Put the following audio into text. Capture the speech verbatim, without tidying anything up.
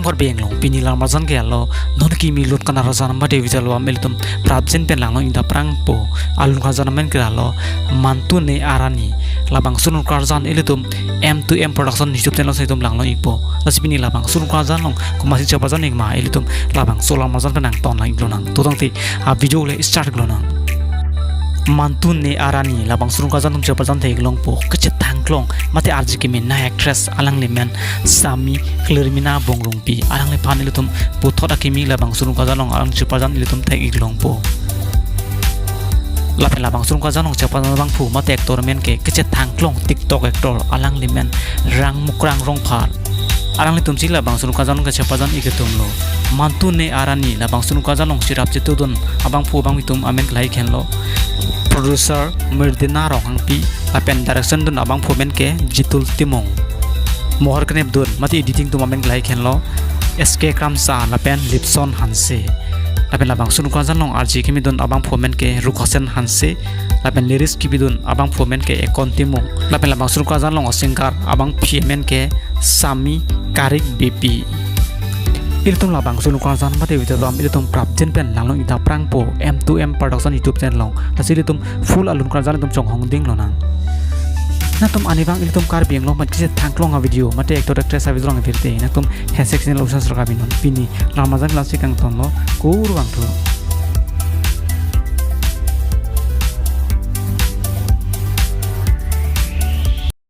Karbi Anglong pini alam arjan ke alo, non kimi lut kan arjan mate video alam ilitum prapjin pen langlong ingdap prangpo. Alun arjan amen ke alo, Mantu Ne Arani. Labangso alun arjan ilitum M two M Production YouTube channel si ilitum langlong ikpo. Lasi pini labangso alun arjan along komatsi chepajan ik ma ilitum labangso alam arjan pen nangton lang iklonang. To tangte a-video le start iklonang. Mantu Ne Arani labangso alun arjan atum chepajan thek longpo, kachethang klong mate arje kimi nai actress, alangli amen Sami Klirmina Bongrungpi. Alangliphan ilitum puthot akimi labangso alun arjan along alang chepajan ilitum thek ik longpo. Lapen labangso alun arjan along chepajan abangphu mate actor amen ke kachethang klong TikTok actor, alangli amen Rangmukrang Rongphar. Alanglitum si labangso alun arjan along kachepajan ik atumlo. Mantu Ne Arani labangso alun arjan along cherap chetudun abangphu abangpi atum amen ke lahei henlo. Producer Mirdina Ronghangpi, lapen direction dun abangphu amen ke Jitul Timung. Mohor kenep dun mate editing atum amen ke lahei henlo S K Kramsa lapen Lipson Hanse. Lapen labangso alun arjan along arje kimi dun abangphu amen ke Rukhasen Hanse, lapen lyrics kipi dun abangphu amen ke Ekon Timung. Lapen labangso alun arjan along a-singer abangpi amen ke Sami Karik Beypi. Ilitum labangso alun arjan mate video alam ilitum prapjin pen langlong ingdap prangpo, M two M Production YouTube channel along. Lasi ilitum full alun arjan ilitum chonghong ding lonang. Nangtum arnivang ilitum Karbi Anglong pen kachethang klong a-video mate actor actress a-video along virte, nangtum hashtag channel usa sraka binon. Pini alam arjan lasi kangtonlo, kurvangthu.